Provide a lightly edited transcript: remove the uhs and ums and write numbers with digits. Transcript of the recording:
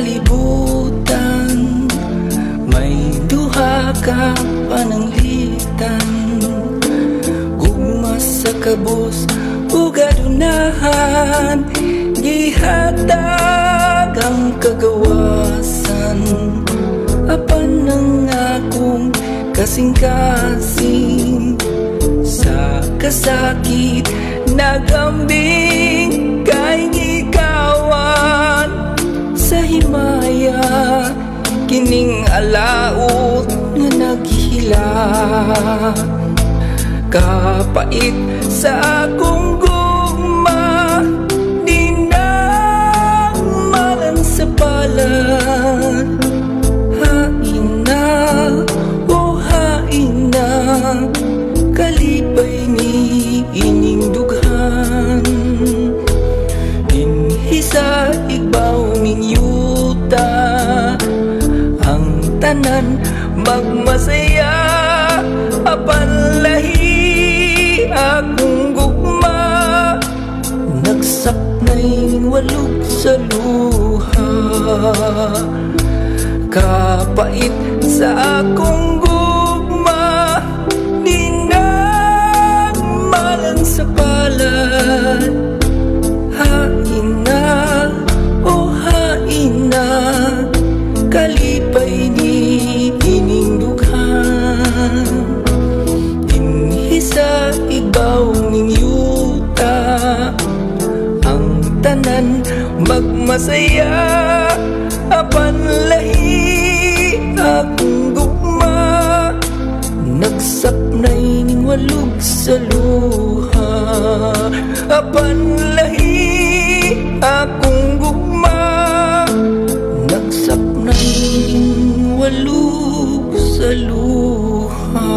kalibutan, may duha ka pananglitan: gugma sa kabus ug adunahan. Gihatag ang kagawasan, apan ang akong kasing-kasing sa kasakit nagambing kay gikawan sa himaya kining alaot nga naghihila. Kapait sa akong gugma, di na malang sa palad. Hain na, o hain na, kalipay ni ining dughan. Dinhi sa igbaw ning yuta, ang tanan magmasaya, apan lahi akong gugma. Nagsapnay ning walog sa luha. Kapait sa akong gugma, di na malang sa palad. Hain na, o hain na, kalipay ni ining dughan. Dinhi sa igbaw ning yuta, ang tanan magmasaya, apan lahi akong gugma. Nagsapnay ning walog sa luha, apan lahi akong gugma. Nagsapnay ning walog sa luha.